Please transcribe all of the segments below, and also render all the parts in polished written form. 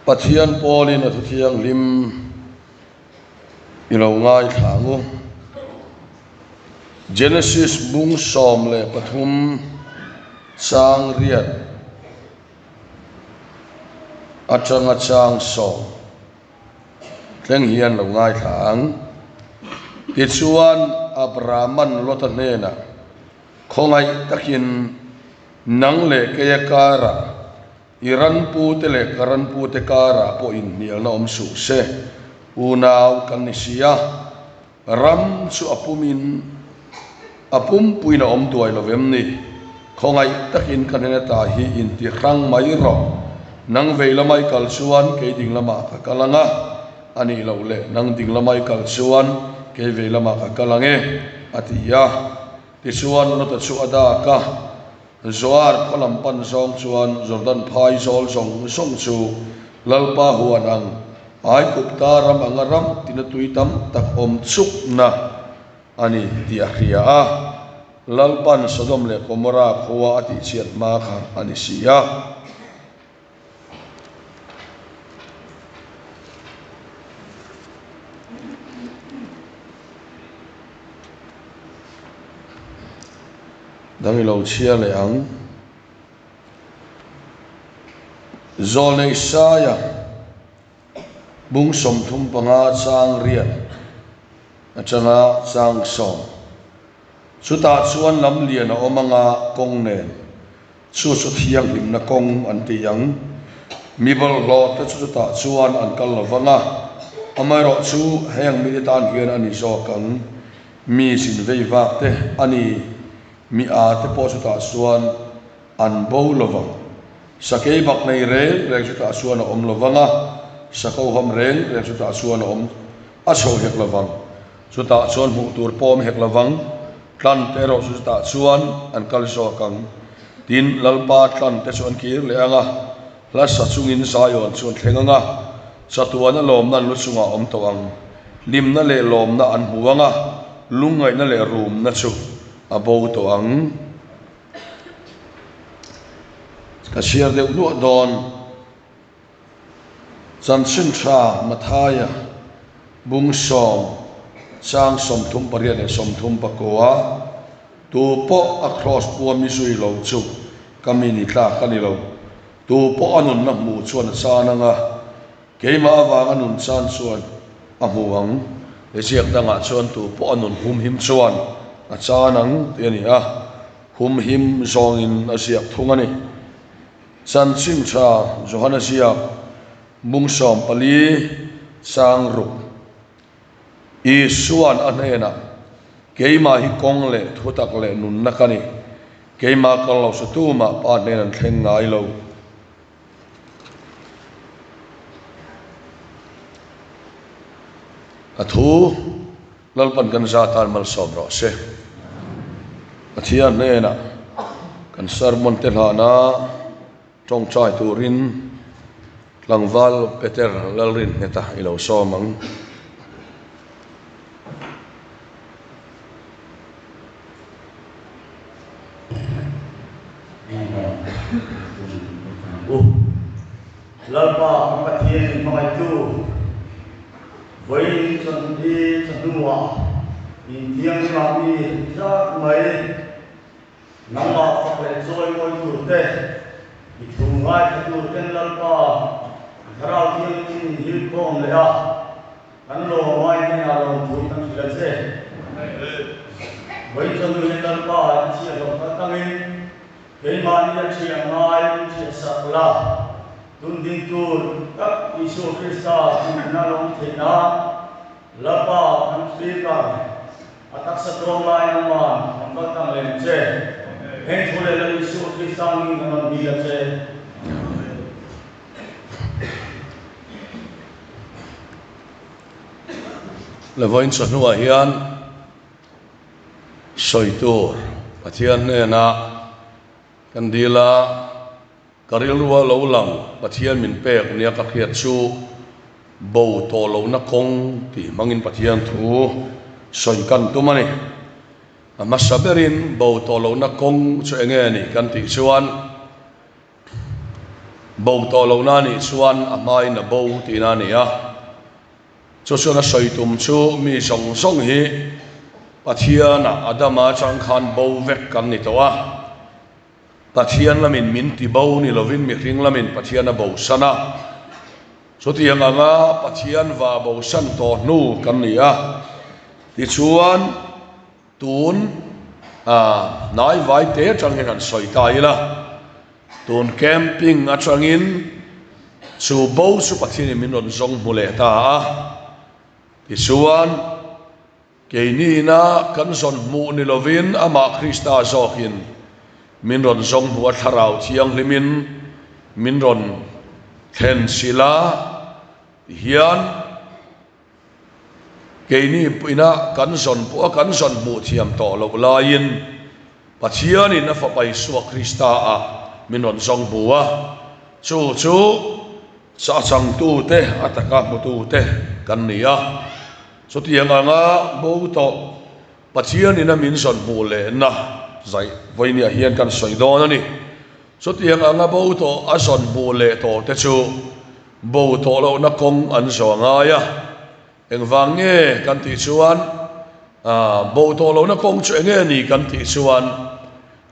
Pathian pawlin a thuthianghlim i lo ngaithla ang u. Genesis bung 13 chang riat atanga chang sawm thleng hian lo ngaithla ang. Tichuan Abrahama'n Lota hnenah khawngaih takin nang leh keia karah I ranpute leh ka ranpute karah pawh inhnialna awm suh se, unau kan ni si a, ram chu a pumin a pumpuiin a awm duai lo vem ni? Khawngaih takin ka hnena ta hi inti hrang mai rawh, nang vei lama i kal chuan kei ding lamah ka kal ang a, a nih loh leh nang ding lama i kal chuan kei vei lamah ka kal ang e, a ti a. Tichuan Lota chu a dak a. Zoar khaw lam pan zawng chuan Jordan phai zawl zawng zawng chu Lalpa huan ang, Aigupta ram anga ram tina tui tam tak awm chukna a ni tih a hria a. Lalpa'n Sodom leh Gomorra khua a tihchhiat hma kha a ni si a. Dang i lo chhiar leh ang. Zawlnei Saia bung 35 chang riat atanga chang sawm. Chutah chuan lam lian a awm anga kawng nen. Chu chu thianghlimna kawng an ti ang. Mi bawlhhlawh te chu chutah chuan an kal lo vang a, amaherawh chu heng mite tan hian a ni zawk ang. Mi zin vei vak te a ni, mi a te pawh chutah chuan an bo lo vang. Sakei bak nei reng reng chutah chuan a awm lo vang a, sakoham reng reng chutah chuan a awm a chho hek lo vang. Chutah chuan hmuh tur pawh awm hek lo vang. Tlan te erawh chu chutah chuan an kal zawk ang. Tin, Lalpa tlan te chu an kir leh ang a, hla sa chungin Zion chu an thleng ang a, chatuana lawmna an lu chungah a awm tawh ang. Hlimna leh lawmna an hmu ang a, lungngaihna leh rumna chu a bo tawh ang. Ka chhiar deuh nuah dawn. Chanchin tha Mathaia bung sawm chang 38 leh 39 Tu pawh a kraws pua mi zui lo chu ka mi ni tlak a ni lo. Tu pawh a nunna hmuh chuan a chan ang a, keimah avanga nun chan chuan a hmu ang. He ziak dangah chuan tu pawh a nun humhim chuan a chan ang tih a ni a, humhim zawngin a ziak thung a ni. Chanchin tha Johana ziak bung 14 chang ruk Isua'n a hnenah, Keimah hi kawng leh thutak leh nunna ka ni, keimah kal lo sa tumah Pa hnen an thleng ngai lo. A thu Lalpan kan za tan malsawm rawh se. Pathian hnenah kan sermon te hlana tawngtai turin tlangval Peter Lalrinngeta i lo sawm ang. Lalpa kan Pathian in hmangaihtu vawiin chuan hi chawhnuah inthianghlimah mi zat mai nangmah fak leh chawi mawi tur te, i thu ngaithla tur ten Lalpa i Thlarau Thianghlim in hilkhawm leh a, kan lawm ai hnenah lawmthu kan hrilh a che. Vawiin chawhnu hian Lalpa i chhiahhlawh kal tangin Keimahni a thiah ngai in thiah sak la, tun ding tur tak Isua Krista tihna lo awm theih nan Lalpa kan speaker a taksa tlawm lai nangman kan kal tang lem che. Heng thu leh Lal Isua Krista hming kan rawn dil a che. Amen. Levain chawhnuah hian Sawi tur Pathian hnenah kan dil a, ka rilrua lo lang Pathian min pek nia ka hriat chu bo tawh lohna kawng tih hmangin Pathian thu sawi kan tum a ni. A hmasa berin bo tawh lohna kawng chu enge ni kan tih chuan. Bo tawh lohna a nih chuan a hmain a bo tihna a ni a. Chu chuan a sawi tum chu mi zawng zawng hi Pathianah Adama atang khan bo vek kan ni tawh a. Pathian lamin min ti bo ni lovin mihring lamin Pathian a bosan a. Chutiang anga Pathian va bosan tawh hnu kan ni a. Tichuan tun hnai vai te atangin han sawi ta ila, tun camping atangin chu bo chu Pathianin min rawn zawng hmu leh ta a. Tichuan Keiniina kan zawn hmuh ni lovin amah Krista zawkin min rawn zawng hmu a, Thlarau Thianghlimin min rawn thlen sil a, tihian keini ina kan zawn pawh a kan zawn hmuh thiam tawh loh laiin Pathianin a Fapa Isua Krista ah min rawn zawng hmu a, chu chu a changtute a taka hmutute kan ni a. Chutiang anga bo tawh Pathianin a min zawn hmuh lehna zaih vawinia hian kan sawi dawn a ni. Chutiang anga bo tawh a zawn hmuh leh tawh te chu bo tawh lohna kawng an zawh ngai a. Engvang nge kan tih chuan bo tawh lohna kawng chu enge ni kan tih chuan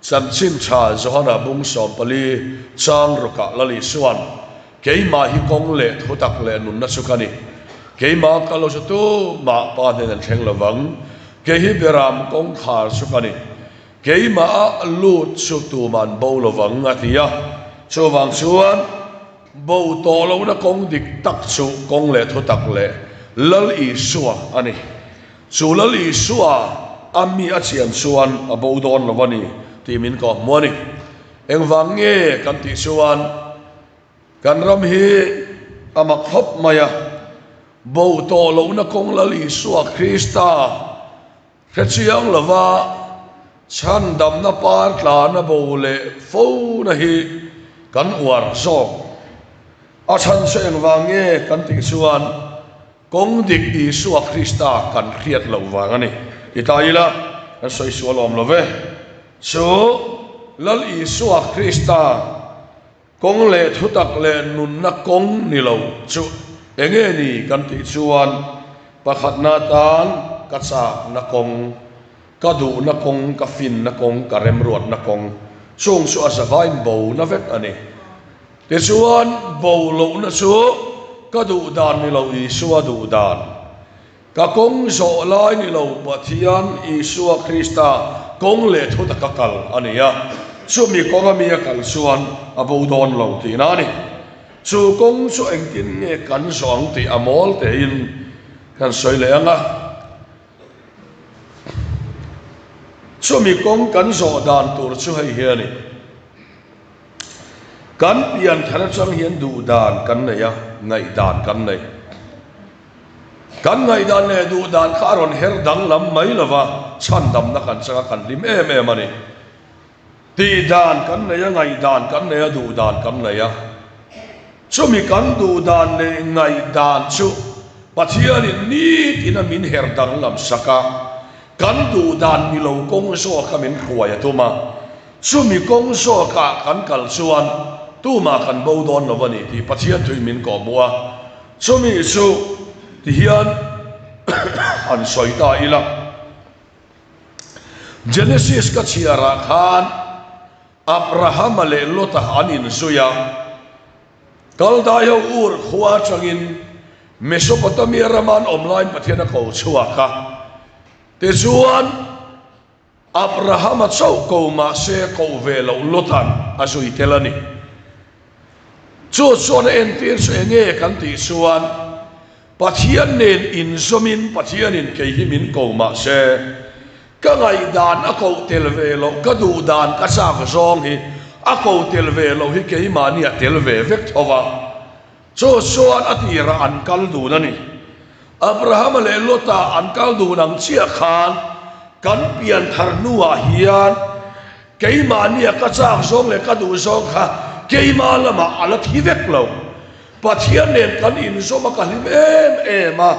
Chanchin tha Johana bung 14 chang rukah Lali chuan, Keimah hi kawng leh thutak leh nunna chu ka ni. Keimah ka lo chu tumah Pa hnen an thleng lovang. Kei hi Beram kawngkhar chu ka ni. Keimah a lut chu tumah an bo lovang, a ti a. Chuvang chuan bo tawh lohna kawng dik tak chu kawng leh thutak leh Lal Isua a ni. Chu Lal Isua a mi a chian chuan a bo dawn lo a ni tih min kawh hmu a ni. Engvang nge kan tih chuan kan ram hi a mak khawp mai a, bo tawh lohna kawng Lal Isua Krista hre chiang lova chhandamna par tlana bo leh fona hi kan uar zawk. A chhan chu engvang nge kan tih chuan Kawng dik Isua Krista kan hriat loh vang a ni. Ti ta ila, kan sawi sual awm lo ve. Chu Lal Isua Krista kawng leh thutak leh nunna kawng ni lo chu enge ni kan tih chuan pakhatna atan ka chakna kawng, ka duhna kawng, ka finna kawng, ka remruatna kawng chung chu a zavain bona vek a ni. Tichuan, bo lohna chu ka duh dan ni lo Isua duh dan, ka kawng zawh lai ni lo Pathian Isua Krista kawng leh thu taka kal a ni a, chumi kawnga mi a kal chuan a bo dawn lo tihna a ni. Chu kawng chu engtin nge kan zawh ang tih a mawl tein kan sawi leh ang a. Chumi kawng kan zawh dan tur chu hei hi a ni. Kan pian thar atang hian duhdan kan nei a, ngaihdan kan nei. Kan ngaihdan leh duhdan kha a rawn her danglam mai lo va, chhandamna kan chang a, kan hlim em em a ni. Tihdan kan nei a, ngaihdan kan nei a, duhdan kan nei a. Chumi kan duhdan leh ngaihdan chu Pathianin nitin a min her danglam sak a, kan duhdan ni lo kawng zawka min hruai a tum a. Chumi kawng zawkah kan kal chuan tumah kan bo dawn lo a ni tih Pathian thui min kawhhmuh a. Chumi chu tihian han sawi ta ila. Genesis ka chhiarah khan Abrahama leh Lota an inzui a. Kaldai ho Ur khua atangin Mesopotamia rama an awm laiin Pathian a ko chhuak a. Tichuan. Abrahama chauh ko mahse koh ve loh Lotan a zui tel a ni. Chu chuan a entir chu enge kan tih chuan Pathian nen inzawmin Pathianin kei hi min ko mahse ka ngaihdan a koh tel ve loh, ka duh dan ka chak zawng hi a ko tel ve loh hi keimahni a tel ve vek tho va. Chu chuan a tirah an kal dun a ni. Abrahama leh Lota an kal dun ang chiah khan kan pian thar hnuah hian keimahnia ka chak zawng leh ka duh zawng kha keimah lamah a la thi vek lo. Pathian nen kan inzawm a ka hlim em em a,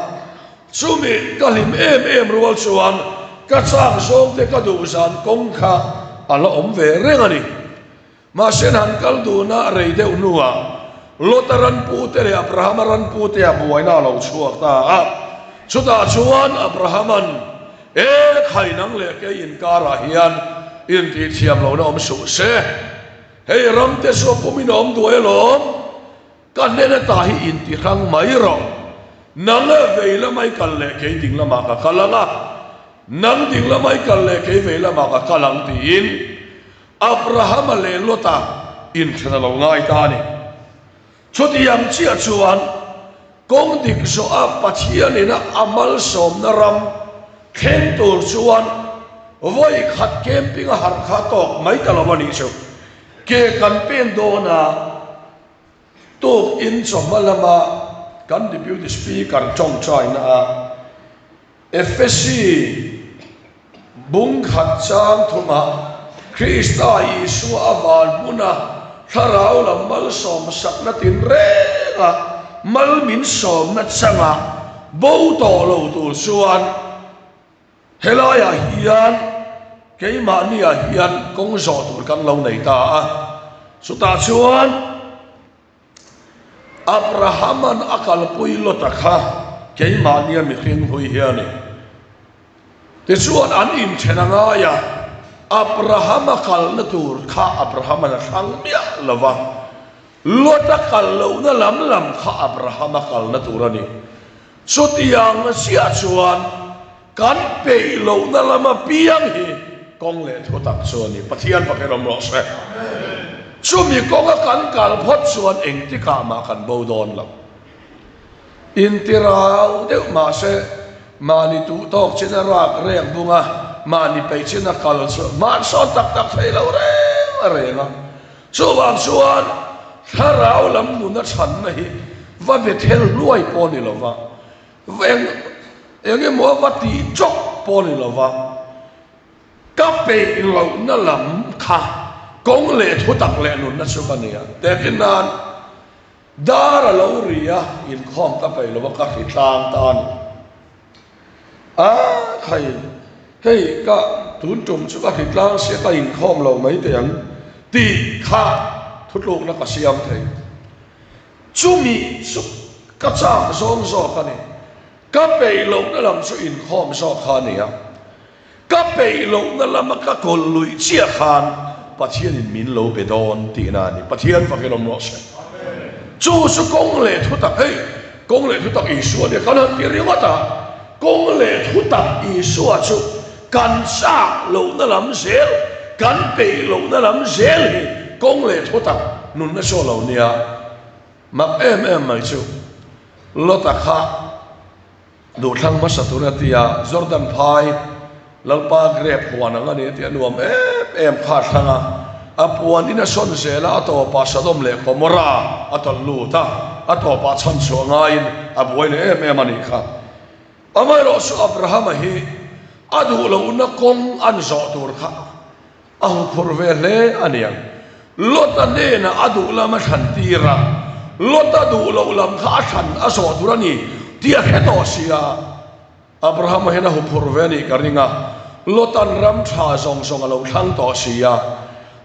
chumi ka hlim em em rual chuan ka chak zawng te ka duh zan kawng kha a la awm ve reng a ni. Mahse han kal duna rei deuh hnuah. Lota ran pute leh Abrahama ran putea buaina a lo chhuak ta a. Chutah chuan Abrahama'n, E khai nang leh kei inkarah hian intihthiam lohna awm suh se. Hei ramte chu a pumin a awm duai alawm. Ka hnen ata hi intihrang mai rawh. Nang vei lamah i kal leh kei ding lamah ka kal ang a, nang ding lamah i kal leh kei vei lamah ka kal ang tiin Abrahama leh Lota inthen a lo ngai ta a ni. Chutiang chiah chuan kawng dik zawh a Pathianin a a malsawmna ram thleng tur chuan vawi khat camping a harh kha tawk mai ta lo a nih chu. Ke kan pen dawn a, tuk in chawhma lama kan Deputy Speaker tawngtaina a Efesi bung khat chang thumah Krista Isua a van hmuna thlarau lam malsawm sakna tinreng a mal min sawmna changa bo tawh lo tur chuan Helaiah hian keimahniah hian kawng zawh tur kan lo nei ta a, chutah chuan Abrahama'n a kalpui Lota kha keimahnia mihring hui hi a ni. Tichuan an inthen a ngai a, Abrahama kalna tur kha Abrahama'n a thlang miah lo va, Lota kal lohna lam lam kha Abrahama kalna tur a ni. Chutiang chiah chuan kan peih lohna lama piang hi kawng leh thu tak chu a ni. Pathian pakin awm rawh se. Chumi kawnga kan kal phawt chuan engtikah mah kan bo dawn lo. Intirau deuh mahse mahni tuh tawk chin a rak rek bung a, mahni peih chin a kal chu hmansawn tak tak thei lo reng a reng a. Chuvang chuan thlarau lam nuna chhanna hi va be thel hluai pawh ni lova, va eng eng emaw va tih chawk pawh ni lova, ka peih lohna lam kha kawng leh thutak leh nunna chu ka ni a. Tehkhin nan dar a lo ri a, inkhawm ka peih lova ka hri tlang ta a ni. A khai, hei ka tun tum chu ka hritlang sia ka inkhawm lo mai teh ang tih kha thutlukna ka siam thei. Chumi chu ka chak zawng zawk a ni. Ka peih lohna lam chu inkhawm zawk kha a ni a. Ka peih lohna lama ka kawl luih chiah khan Pathianin min lo be dawn tihna a ni. Pathian fakin awm rawh se. Chu chu kawng leh thutak, hei kawng leh thutak Isua nia kan han ti ringawt a, kawng leh thutak Isua chu kan chak lohna lam zel, kan peih lohna lam zel hi kawng leh thutak nunna chu a lo nia. Mak em em mai chu Lota kha Duhthlang hmasa tur a ti a, Jordan phai Lalpa grep huan ang a ni a ti a, nuam em em kha a thlang a, a puan in a sawn zel a, a tawpah Sodom leh Gomorrah a tawlh lut a, a tawpah chhan chhuah ngaiin a buai leh em em a nih kha. Amaherawhchu Abrahama hi a duh lohna kawng an zawh tur kha A huphurh ve hle a niang. Lota hnenah a duh lam a thlan tir a, Lota duh loh lam kha a thlan a zawh tur a ni tih a hre tawh sia. Abrahama hian a huphurh ve a nih ka ring a, Lota'n ram tha zawng zawng a lo thlang tawh sia.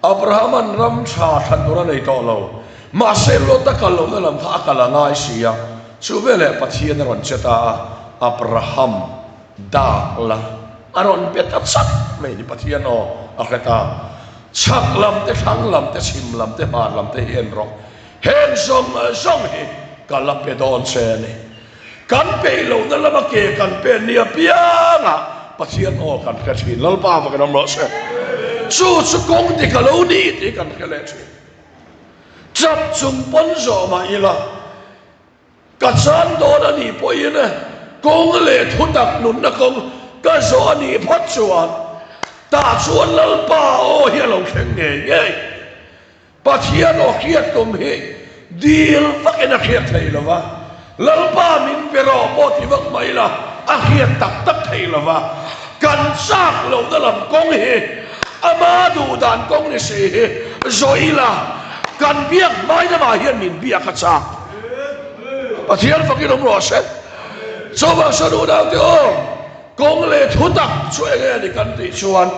Abrahama'n ram tha thlan tur a nei tawh lo. Mahse Lota kal lohna lam kha a kal a ngai sia. Chu veleh Pathian a rawn che ta a, Abraham, dak la. A rawn be ta chak mai ni Pathian aw a hre ta. Chhak lam te thlang lam te chhim lam te hmar lam te hi en rawh. Heng zawng zawng hi ka la pe dawn che a ni. Kan peih lohna lama ke kan pen ni apiangah Pathian aw kan hre thin. Lalpa va kan awm rawh se. Chu chu kawng dik a lo ni tih kan hre leh thin. Chap chung pawn zawh mah ila. Ka chan dawn a nih pawhin kawng leh thutak nunna kawng ka zawh a nih phawt chuan tah chuan Lalpa aw hi a lo thleng ngei ngei. Pathian aw hriat tum hi dil vakin a hriat thei lo va, Lalpa min pe rawh pawh ti vak mai la a hriat tak tak thei lo va, kan chak lohna lam kawng hi ama duh dan kawng ni si hi zawh ila kan biak hmai lamah hian min biak a chak. Pathian fakin awm rawh se. Chuvang sawn unau te aw, kawng leh thu tak chu eng nge ni kan tih chuan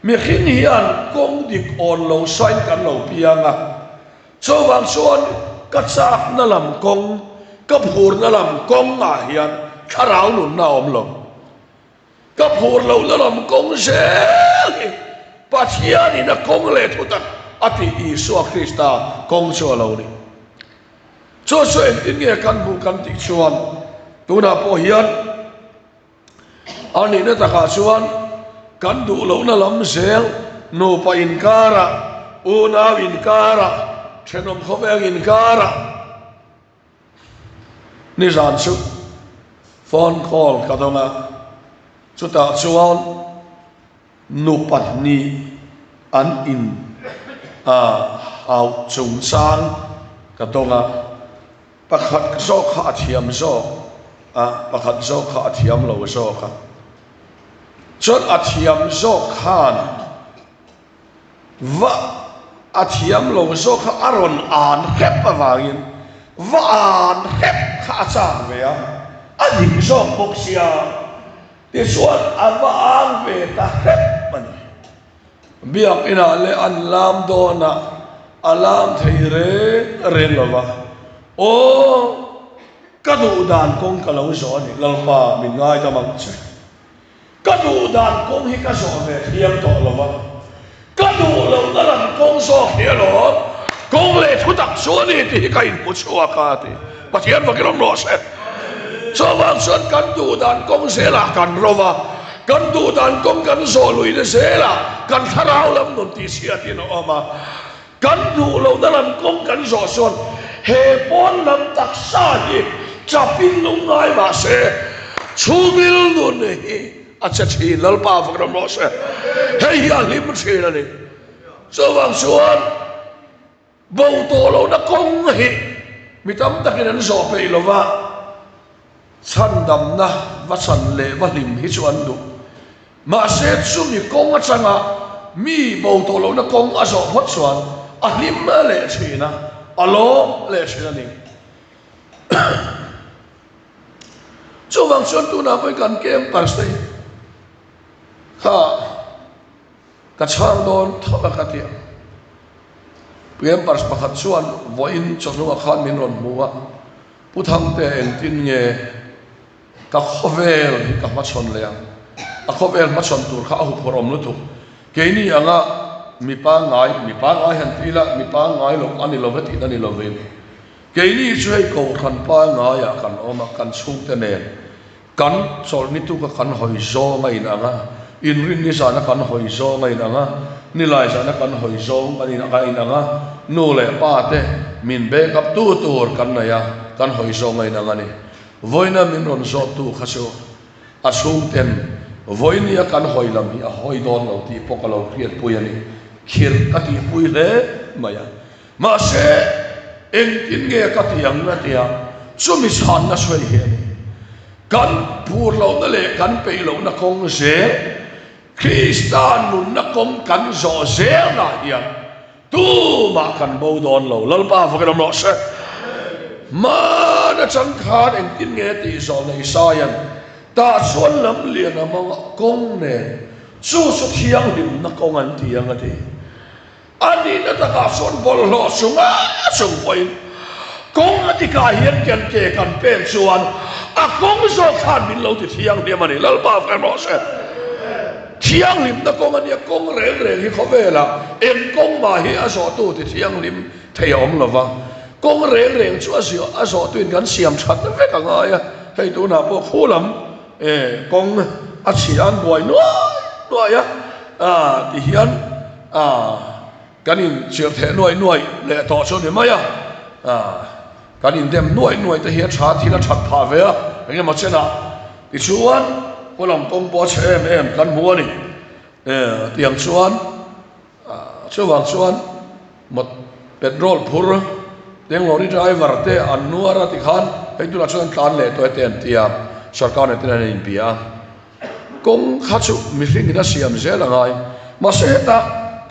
mihring hian kawng dik awn lo sain kan lo piang a. Chuvang chuan ka chakna lam kawng, ka phurna lam kawngah hian thlarau nunna a awm lo. Ka phur lohna lam kawng zel hi Pathianin a kawng leh thutak a tih Isua Krista kawng chu a lo ni. Chu chu engtin nge kan hmuh kan tih chuan tunah pawh hian a nihna takah chuan kan duh lohna lam zel nupa inkarah, unau inkarah, thenawm khawveng inkarah, Nizan chu phone call ka dawng a, chutah chuan nu pahnih an in hauh chungchang ka dawng a, pakhat zawk kha a thiam zawk a, pakhat zawk kha a thiam lo zawk a, chuan a thiam zawk khan. Va a thiam lo zawk kha a rawn an hrep avangin va an hrep kha a chak ve a, a dik zawk bawk sia, tichuan a va ang ve ta hrep a ni. Biakinah leh an lam dawnah a lam thei reng reng lo va, Aw, ka duh dan kawng ka lo zawh a ni, Lalpa min ngaidam ang che. Ka duh dan kawng hi ka zawh ve thiam tawh lo va, ka duh lohna lam kawng zawk hi alawm, kawng leh thu tak chu a ni tih hi ka inhmu chhuak a ti. Pathian vakin awm rawh se. Chuvang chuan kan duh dan kawng zelah kan ro va, kan duh dan kawng kan zawh luihna zelah kan thlarau lam nun tih chhiatin a awm a. Kan duh lohna lam kawng kan zawh chuan he pawn lam taksa hi chapin lung ngai mah se, chhungil nun hi a che thin. Lalpa fak ram rawh se. Hei hi a hlim thin a ni. Chuvang chuan bo tawh lohna kawng hi mi tam takin an zawh peih lo va, chhandamna va chan leh va hlim hi chu an duh. Mahse, chumi kawng atanga mi bo tawh lohna kawng a zawh phawt chuan a hlim leh thin a, a lawm leh thin a ni. Chuvang chuan tunah pawhin kan campers te hi kha ka chhang dawn tho a ka ti a. Campers pakhat chuan vawiin chawhnuah khan min rawn hmu a, Pu Thangte engtin nge Ka khawvel hi ka hmachhawn leh ang. A khawvel hmachhawn tur kha a huphurh awm lutuk. Keini anga mi pangngai, mi pangngai han ti ila, mi pangngai loh a ni lo ve tihna ni lovin, keini chu hei kohhran pangngaiah kan awm a, kan chhungte nen kan chawlhni tuka kan hawi zawng a inang a, inrinni zana kan hawi zawng a inang a, nilai zana kan hawi zawng a inang a, nu leh pa te min back up tu tur kan nei a, kan hawi zawng a inang a ni. Vawiina min rawn zawttu kha chu a chhungten vawinia kan hawi lam hi a hawi dawn lo tih pawh ka lo hriatpui a ni. Khirh ka tihpui hle mai a. Mahse, engtin nge ka ti ang a tia chumi chhanna sawi hi a ni. Kan phur lohna leh kan peih lohna kawng zel, Krista nunna kawng kan zawh zelnah hian Tumah kan bo dawn lo, Lalpa fakin awm rawh se. Hman atang khan engtin nge tih zawh nei Saian tah chuan lam lian a hmang a, kawng nen chu chu thianghlimna kawng an ti ang a ti. A nihna takah chuan bawlhhlawh chunga chung pawhin kawng a tikah hian ken ke kan pen chuan a kawng zawk khan min lo ti thianghlim a ni, Lalpa fakin awm rawh se. Thianghlimna kawng a nia, kawng reng reng hi khawvelah eng kawng mah hi a zawhtu ti thianghlim thei a awm lo va, kawng reng reng chu a ziah a zawhtuin kan siam that vek a ngai a, hei tunah pawh khu lam eh kawng a chhia an buai nuai nuai a, ah ti hian ah kan in chirh theh nuai nuai leh tawh chu a ni mai a, ah kan in dem nuai nuai te hi a tha thil a that phah ve a, engemaw chenah. Tichuan, kawlam kawng pawh a chhe em em kan hmu a ni. Tiang chuan, chuvang chuan petrol phur teng lorry driver te an nuar a tikhan hei tunah chuan an tlan leh tawh e te an ti a, sorkar nen ten an inbia a. Kawng kha chu mihring in a siam zel a ngai, mahse heta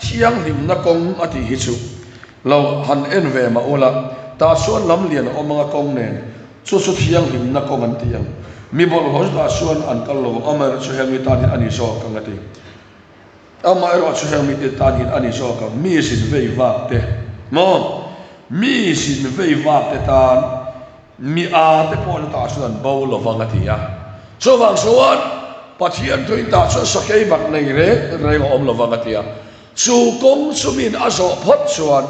thianghlimna kawng a tih hi chu lo han en ve mah ula, tah chuan lam lian a awm anga kawng nen Chu chu thianghlimna kawng an ti ang. Mi bawlhhlawh chutah chuan an kal lo ang, amaherawhchu heng mi tan hian a ni zawk ang a ti. Amaherawhchu heng mite tan hian a ni zawk ang, mi zin vei vak te maw? Mi zin vei vak te tan mi a te pawh na tah chuan an bo lo vang a ti a. Chuvang chuan Pathian thuin tah chuan sakei bak nei reng reng a awm lo vang a ti a. Chu kawng chu min a zawh phawt chuan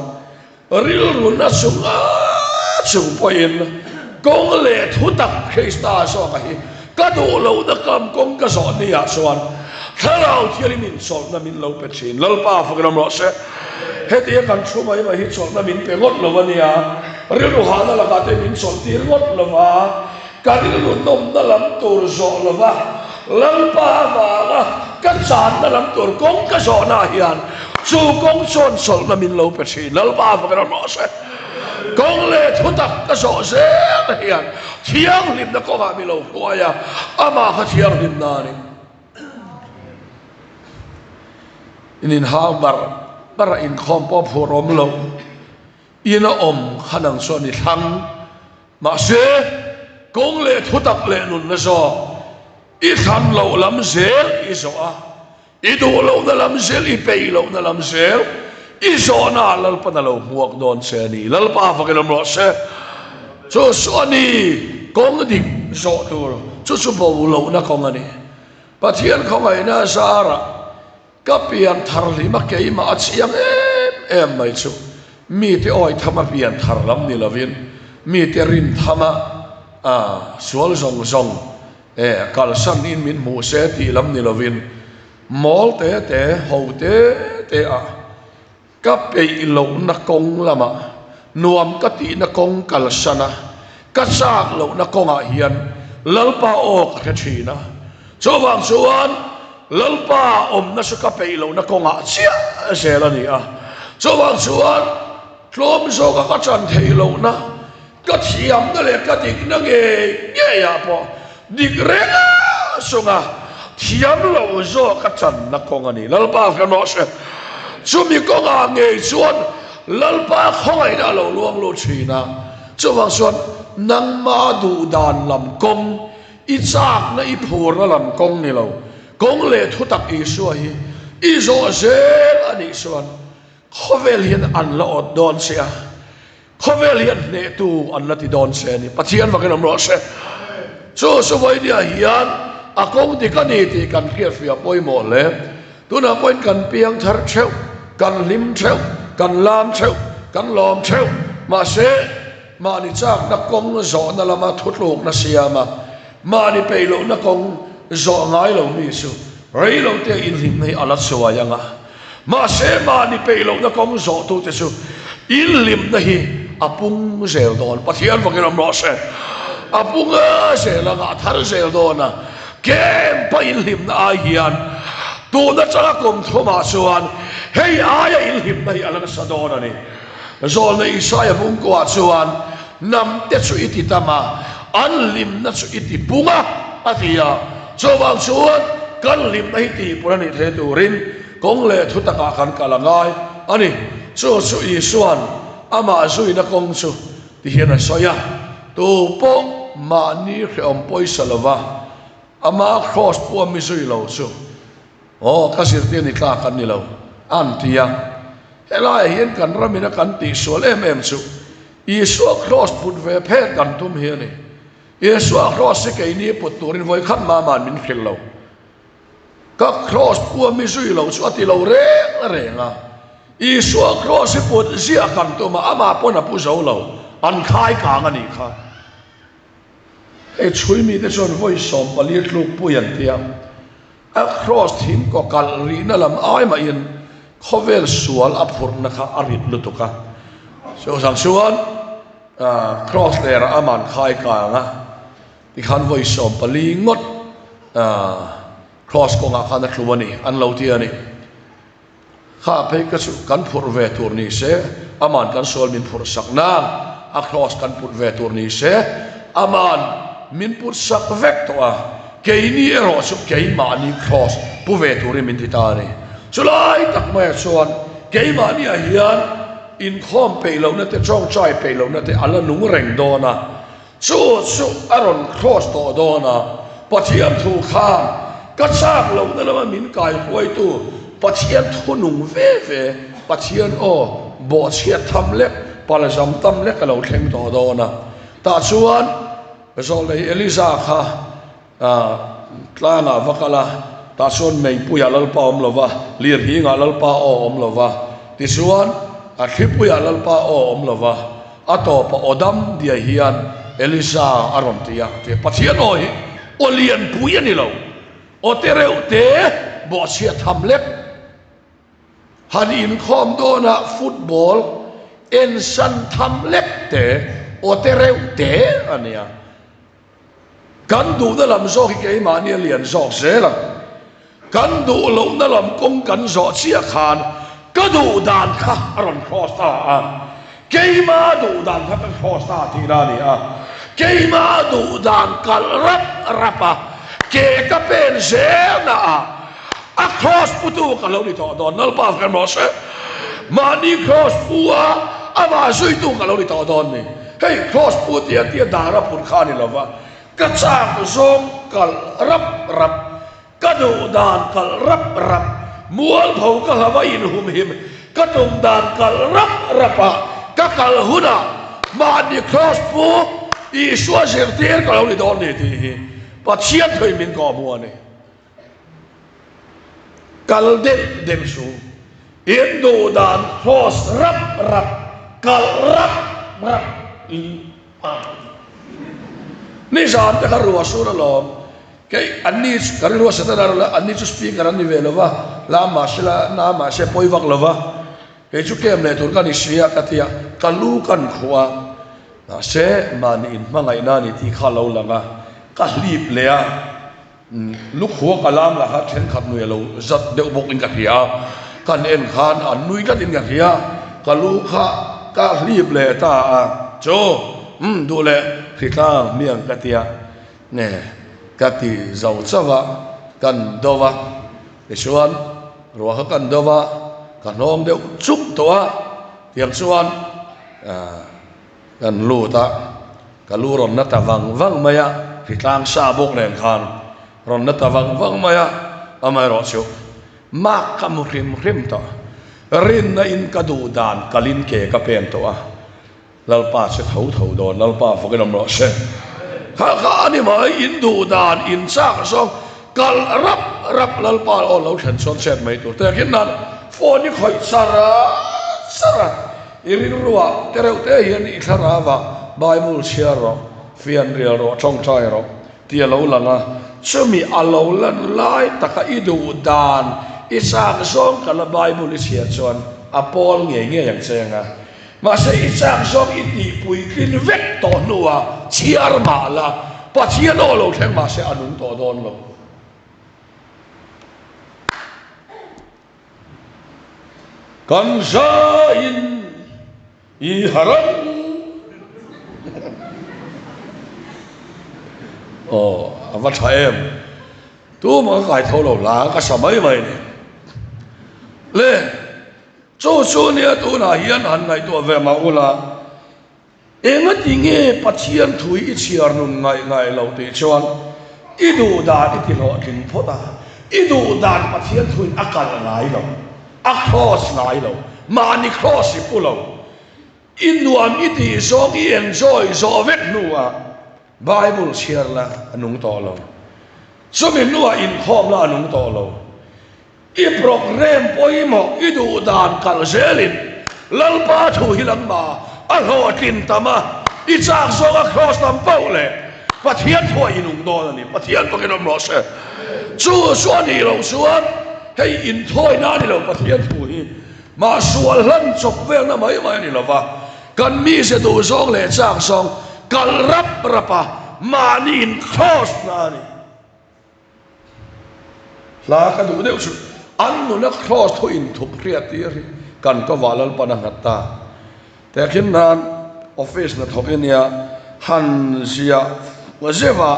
rilru na chunga chung pawhin kawng leh thu tak Krista zawka hi ka duh lohna kam kawng ka zawh ni ah chuan Thlarau Thianghlim in chawlhna min lo pe thin. Lalpa fakin awm rawh se. Hetia kan thu mai mai hi chawlhna min pe ngawt lo a nia. Rilru hahna lakah te min chawlh tir ngawt lo va, ka rilru nawmna lam tur zawh lo va, Lalpa avanga ka channa lam tur kawng ka zawhna hian chu kawng chuan chawlhna min lo pe thin. Lalpa fakin awm rawh se. Kawng leh thutak ka zawh zel hian thianghlimna kawngah mi lo hruai a, amah kha thianghlimna a ni. In inhau bar bar a inkhawm pawh phur awm lo. In a awm kha nang chuan i thlang. Mahse, kawng leh thutak leh nunna zawk i thlan loh lam zel i zawh a, i duh lohna lam zel, i peih lohna lam zel i zawhna ah Lalpan a lo hmuak dawn che a ni. Lalpa fakin awm rawh se. Chu chu a ni, kawng dik zawh tur, chu chu bo lohna kawng a ni. Pathian khawngaihna zarah Ka pian thar hlima keimah a chiang em em mai chu mite awi thama pian thar lam ni lovin mite rin thama sual zawng zawng kalsan in min hmuh se tih lam ni lovin mawl te te ho te te ah Ka peih lohna kawng lamah, nuam ka tihna kawng kalsan a, ka chak lohna kawngah hian Lalpa aw ka hre thin a. Chuvang chuan Lalpa awmna chu ka peih lohna kawngah chiah zel a ni a. Chuvang chuan tlawm zawka ka chan theih lohna, ka thiamna leh ka dikna ngei ngeiah pawh dik reng chunga thiam lo zawk ka channa kawng a ni. Lalpa hre rawh se. Chumi kawngah ngei chuan Lalpa khawngaihna a lo luang lut thin a. Chuvang chuan nangma duh dan lam kawng, i chakna i phurna lam kawng ni lo, kawng leh thutak Isua hi i zawh zel a nih chuan khawvel hian an la awt dawn che a. Khawvel hian hnehtu an la ti dawn che a ni. Pathian vakin awm rawh se. Chu chu Vawinia hian a kawng dik a ni tih kan hriatfiah pawimawh hle. Tunah pawhin kan piang thar theuh, kan hlim theuh, kan lam theuh, kan lawm theuh. Mahse, mahni chakna kawng zawhna lama thutlukna siam a, mahni peih lohna kawng zawh ngai lo mi chu reilote inhlimna hi a la chuai ang a. Mahse, mahni peih lohna kawng zawhtute chu inhlimna hi a pung zel dawn. Pathian vakin awm rawh se. A pung zel anga a thar zel dawn a. Camp-a inhlimna ai hian tun atanga kum thumah chuan hei aia inhlimna hi a la nasa dawn a ni. Zawlna Isaia bungkuah chuan Namte chu i ti tam a, an hlimna chu i ti pung a, a ti a. Chuvang chuan kan hlimna hi tihpun a nih theih turin kawng leh thu takah kan kal a ngai a ni. Chu chu Isua'n amah zuina kawng chu ti hian a sawi a, Tu pawh mahni hrehawm pawisa lova amah kraws pua mi zui lo chu, Aw, ka zirtir ni tlak an ni lo, an ti a. Helaiah hian kan ramina kan tihsual em em chu Isua kraws put ve phet kan tum hi a ni. Isua kraws hi keini put turin vawi khat mah mah min hrilh lo. Ka kraws pua mi zui lo chu a ti lo reng reng a. Isua kraws hi put ziah kan tum a, amah pawn a pu zo lo, an khai kang a nih kha. Hei chhui mite chuan vawi 14 tluk pui an ti a. A kraws thing kaw kalh rihna lam ai mahin khawvel sual a phurhna kha a rit lutuk a. Chuvang chuan kraws lerah a man khai kang a, tikhan vawi 14 ngawt kraws kawngah khan a tlu a ni, an lo ti a ni. Kha phei ka chu kan phurh ve tur ni se, aman kan sual min phurh sak nan a kraws kan put ve tur ni se, aman min put sak vek tawh a, keini erawh chu keimahni kraws pu ve turin min ti ta a ni. Chulai tak maiah chuan keimahniah hian inkhawm peih lohna te, tawngtai peih lohna te a la nung reng dawn a. Chu chu a rawn cross tawh dawn a, Pathian thu khan ka chak lohna lama min kai huaitu Pathian thu nung ve ve, Pathian aw bawhchhiat tham lek Palzam tam lek a lo thleng tawh dawn a. Tah chuan Zawlnei Eliza kha tlangah va kal a, tah chuan meipuiah Lalpa awm lo va, lirhingah Lalpa aw awm lo va, tichuan a thlipuiah Lalpa aw awm lo va, a tawpah aw dam diai hian Eliza a rawn ti a, tia Pathian aw hi aw lianpui a ni lo, aw te reuh te bawhchhiah tham lek. Han inkhawm dawnah football ensan tham lek te, aw te reuh te a nia. Kan duhna lam zawk hi keimahni a lian zawk zel a, kan duh lohna lam kawng kan zawh chiah khan ka duh dan kha a rawn cross ta a, keima duh dan kha ka cross ta tihna a ni a, keima duh dan kalh rap rap a, ke ka pen zelna ah a cross putu ka lo ni tawh dawn, Lalpa kan rawh se, mahni cross pu a amah zuitu ka lo ni tawh dawn ni. Hei cross pu tia tia dar a phun kha a ni lo va, ka chak zawng kalh rap rap, ka duh dan kalh rap rap, mualpho ka hlava inhumhim ka tum dan kalh rap rap a, ka kal hunah mahni cross pu Isua zirtir ka lo ni dawn ni tih hi Pathian thuin min kawhhmuh a ni. Kal deuh deuh su. In duh dan cross rap rap, kalh rap rap in a ti. Nizan te kha ruah sur alawm. Kei anni chu ka rilru a Satan a rawn a, anni chu speaker an ni ve lo va, la mahse la na mahse pawi vak lo va. Kei chu kem leh tur ka ni sia ka ti a, ka lu kan khuh a. Mahse mahni inhmangaihna a ni tih kha a lo lang a, ka hlip leh a. Lukhua ka lam lah kha thenkhat nui a lo zat deuh bawk in ka hria a, kan en khan an nui tlat in ka hria, ka lu kha ka hlip leh ta a, chu umm duh leh hritlang hmiang ka tia nge ka ti zo chauh a, kan do va, tichuan ruah kha kan do va, ka hnawng deuh chuk tawh a, tiang chuan ahh. Kan lut a, ka lu rawn na ta vang vang mai a, hritlang sa bawk nen khan rawn na ta vang vang mai a, amaherawh chu mak ka mu hrim hrim tawh, rinna in ka duh dan kalin ke ka pen tawh a, Lalpa che tho tho dawn, Lalpa fakin awm rawh se. Kha kha a ni mai, in duh dan in chak zawng kal rap rap Lalpa aw lo thlen chuan chet mai tur te khin nan phone i khawih char char a. I rilruah te reuh te hian i thlarau ah Bible chhiar rawh, fian rial rawh, tawngtai rawh tih a lo lang a. Chumi a lo lan lai taka i duh dan i chak zawng kala Bible i chhiar chuan a pawl ngei ngei ang che ang a. Mahse i chak zawng i tihpuitlin vek tawh hnuah chhiar mah la, Pathian aw lo thleng mahse a nung tawh dawn lo. Kan zaiin i haram. Aw, a va tha em. Tumah ka kai tho lo la, ka sa mai mai ni. Le, chu chu nia tunah hian han ngaihtuah ve mah ula. Engati nge Pathian thu i chhiar nun ngaih ngaih lo tih chuan i duh dan i ti hlawhtling phawt a, i duh dan Pathian thuin a kal ngai lo, a cross ngai lo, mahni cross i pu lo, i nuam i tih zawng i enjoy zawh vek hnuah Bible chhiar la a nung tawh lo, chumi hnuah inkhawm la a nung tawh lo. I programme pawimawh i duh dan kal zelin Lalpa thu hi langma a hlawhtlin tam a, i chak zawng a cross tam pauh leh Pathian thu a inung dawn a ni. Pathian bawkin awm rawh se. Chu chu a nih loh chuan hei inthawina a ni lo Pathian thu hi mah sual hlan chawp velna mai mai a ni lo va, kan mize duh zawng leh chak zawng kal rap rap a mahni in cross na a ni. Hla ka duh deuh chu an nuna cross thu inthup hriat tir hi kan ka vah Lalpan a nghat ta. Tehkhin nan office hnathawk i nia han ziah zeuh a,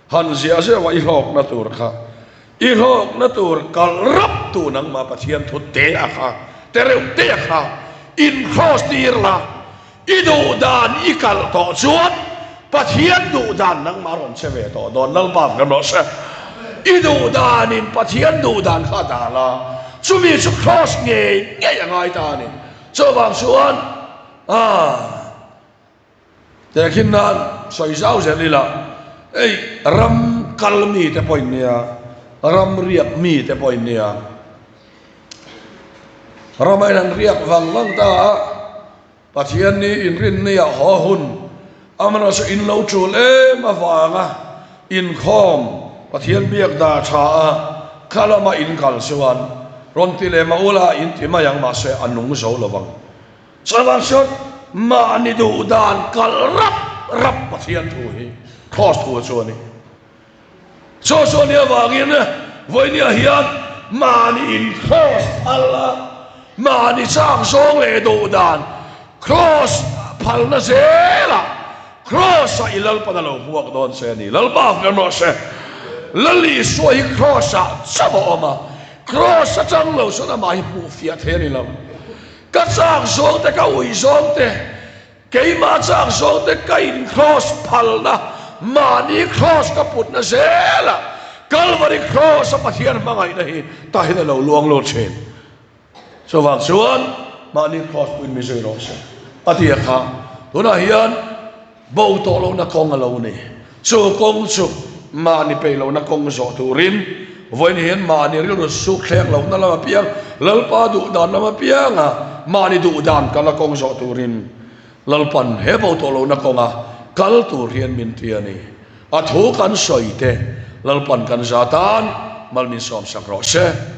han ziah zeuh a i hlawkna tur kha i hlawkna tur kalh rap tu nangmah Pathian thu te a kha te reuh te a kha in cross tir la I duh dan i kalh tawh chuan Pathian duh dan nangmah rawn che ve tawh dawn Lalpa kan rawh se. I duh danin Pathian duh dan kha a dal a, chumi chu cross ngei ngei a ngai ta a ni. Chuvang chuan. Ah! Tehkhin nan sawi zau zel ila, hei ram kal mi te pawhin nia, ram riak mi te pawhin nia, rama in an riak vang vang ta a, Pathian ni inrinni ah haw hun amana chu in lo tul em avanga inkhawm Pathian biak dah tha a kha lama in kal chuan rawn ti leh mah ula in ti mai ang mahse a nung zo lo vang. Chuvang chuan mahni duh dan kal rap rap Pathian thu hi Kraws thu chu a ni. Chu chu a nih avangin vawinia hian mahni in Kraws phal a, mahni chak zawng leh duh dan Kraws phalna zelah Kraws-ah i Lalpan a lo hmuak dawn che a ni. Lalpa hmel rawh se. Lal Isua hi Kraws-ah chauh a awm a, Kraws atang lo chuan amah hi hmuh fiah thei a ni lo. Ka chak zawng te, ka ui zawng te, keimah chak zawng te ka in cross phalna, mahni cross ka putna zelah Kalvari cross a Pathian hmangaihna hi tah hian a lo luang lo thin. Chuvang chuan mahni cross puin mi zui rawh se a ti a kha. Tunah hian bo tawh lohna kawng a lo ni. Chu kawng chu mahni peih lohna kawng zawh turin vawiin hian mahni rilru suk thleng lohna lam apiang, Lalpa duh dan lam apianga mahni duh dan kala kawng zawh turin Lalpan he bo tawh lohna kawnga kal tur hian min ti a ni. A thu kan sawi te Lalpan kan za tan mal min sawmsak rawh se.